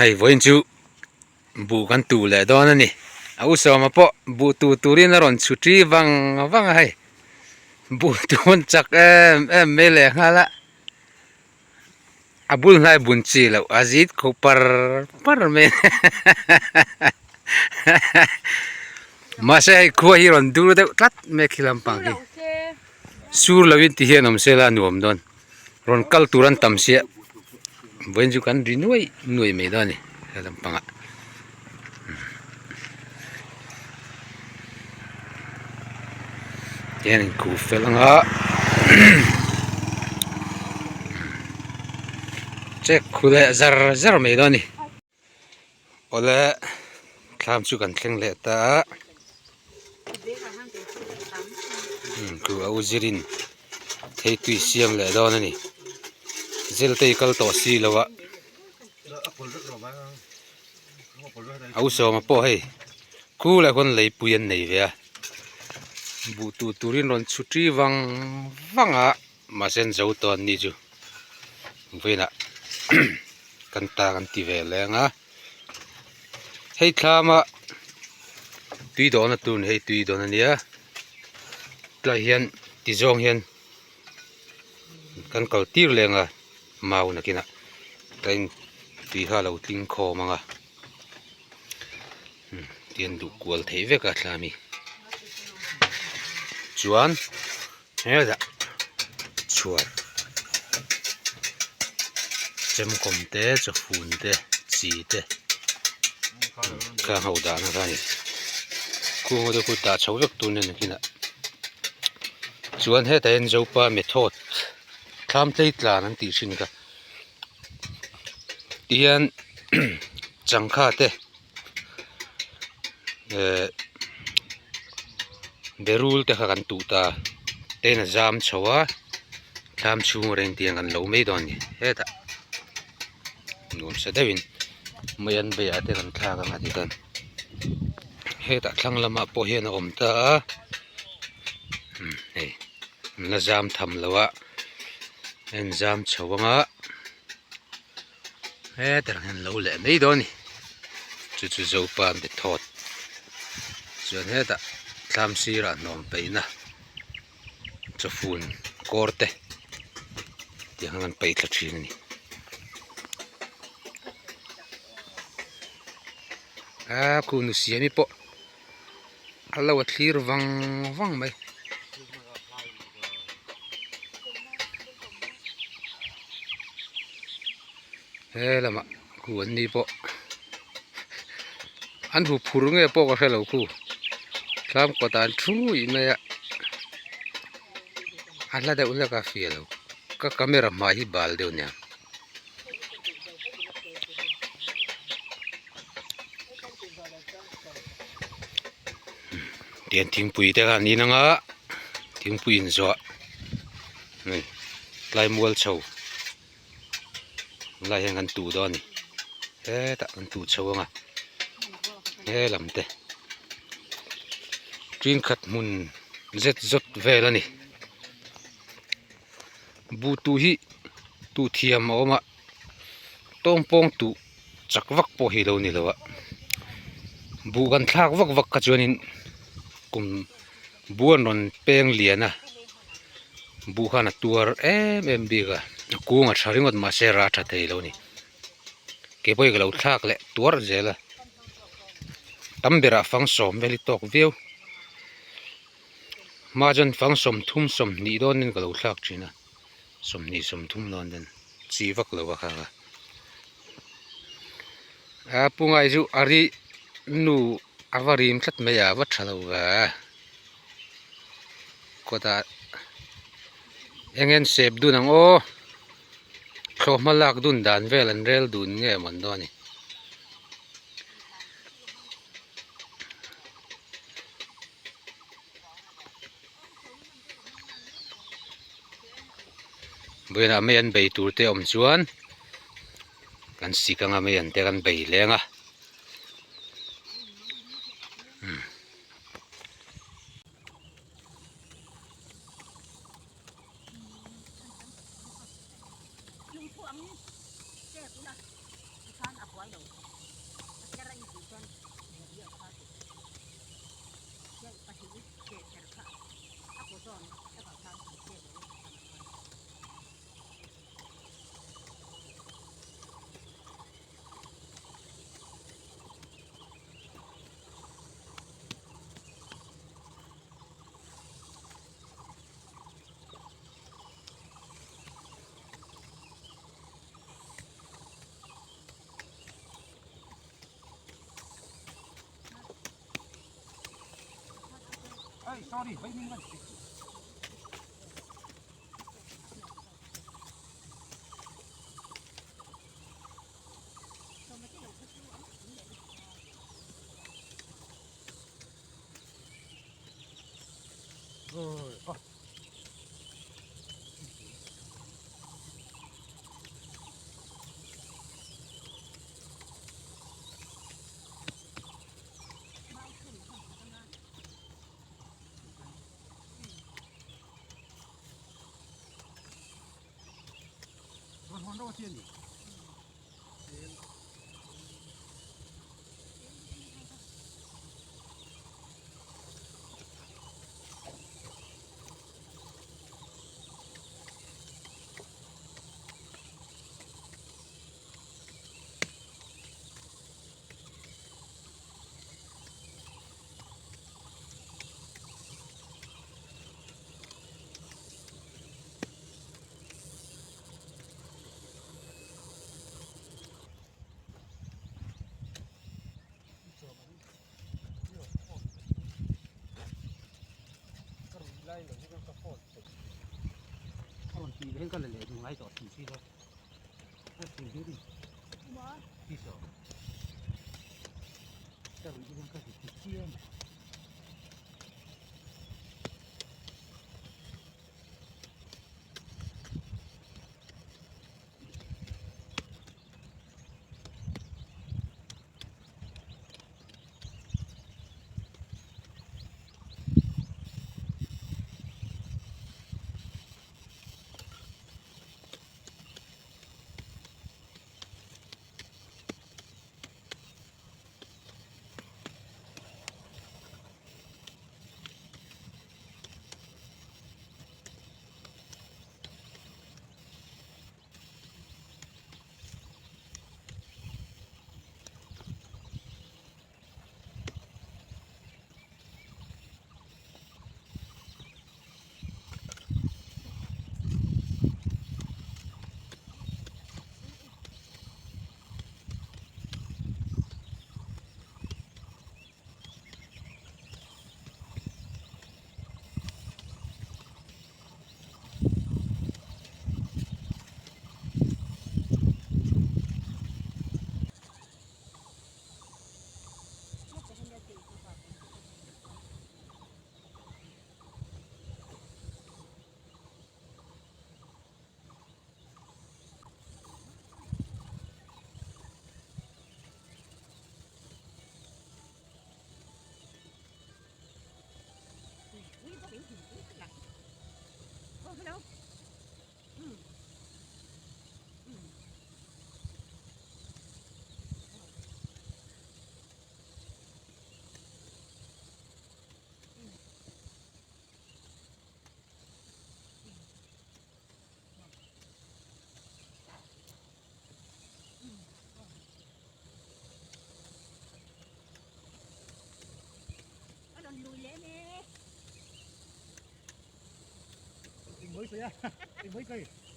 Hei vawiin chu buh kan tuh leh dawn a ni. A u sawma pawh buh tuh turin a rawn chhu ṭi vang vang a hei. Buh tuh an chak em em mai leh nghal a. A bul hnai bun chi loh a zit kho par par mai mahse hei khua hi rawn dur deuh tlat mai khi lampang hi sur lovin ti hian awm se la a nuam dawn rawn kal tur an tam sia vawiin chu kan ri nuai nuai mai dawn a ni he lampangah. Hian in khuh fel ang a check khu leh zar zar mai dawn a ni awle thlam chu kan thleng leh ta a khu a u zirin thei tui siam leh dawn a ni zil te hi kal tawh si lo a. A u sawma pawh hei khulai khawn leipui an nei ve a buh tuh turin rawn chhu ṭi vang vang a mahse an zo tawh an ni chu vawiinah kan ta kan ti ve leng a hei thlama tui dawhna tur ni hei tui dawn a nia tlaiah hian ti zawng hian kan kal tir leng a. Mau nakinah ka in tui kha a lo tling khawm ang a tihian duh kual theih vek a thlam hi chuan hetah chhuat chemkawm te chawfun te chi te khang ho dahna kha a ni khung ho te khu dah chho vek tur a ni nakinah chuan hetah hian zopa method. Thlam tlei tlan an tih thin kha tihian changkha te ehh berul te kha kan tuh ta ten a zam chho a thlam chhung reng tiang kan lo mai dawn a ni hetah nuam sa deuhin mai an beiah te kan thlak ang a ti chuan hetah thlang lamah pawh hian a awm ta a hei. An la zam tham lo a a in zam chho ang a hetah hian lo leh mai dawn a ni chu chu zopa an ti thawt chuan hetah thlam sirah hnawm peihna chawfun kawr te tiang hian an peih thla thin a ni a khu nu siami pawh. A lo a thlir vang vang mai. He lamah khu an ni pawh an hu phur nge pawh ka hre lo khu thlam kawtah an thu ih mai a a hla deuh hlek a fiah lo ka camera hmai hi bal deuh nia. Tian thingpui te kha an in ang a thingpui in zawh hei tlai mual chho lai hian kan tuh dawn a ni hetah kan tuh chho ang a he lam te ṭin khat hmun zet zawt vel a ni buh tuh hi tuh thiam a awm a tawngpawng tuh. Chak vak pawh hi lo ni lo a buh kan thlak vak vak kha chuanin kum buh an rawn peng lian a buh khan a tuar em em bik a a kung a tha ringawt mahse rah a tha thei lo a ni kei pawh hi ka lo thlak leh tuar zel a tam berah fang sawm vel hi tawk viau hma chuan fang sawmthum sawmhnih dawnin ka lo thlak thin a. 20 30 dawn ten chi vak lo a khang a a pungai chu a ri nu a va rim tlat mai a va tha lo ve kawtah eng en sep dun ang aw thlawhhma lak dun dan vel an rel dun nge mawn dawn a ni. Vawiinah mei an bei tur te awm chuan kan sik anga mei an te kan bei leng a umm. Hey, sorry, vai ning man. Mới xây á, mới xây.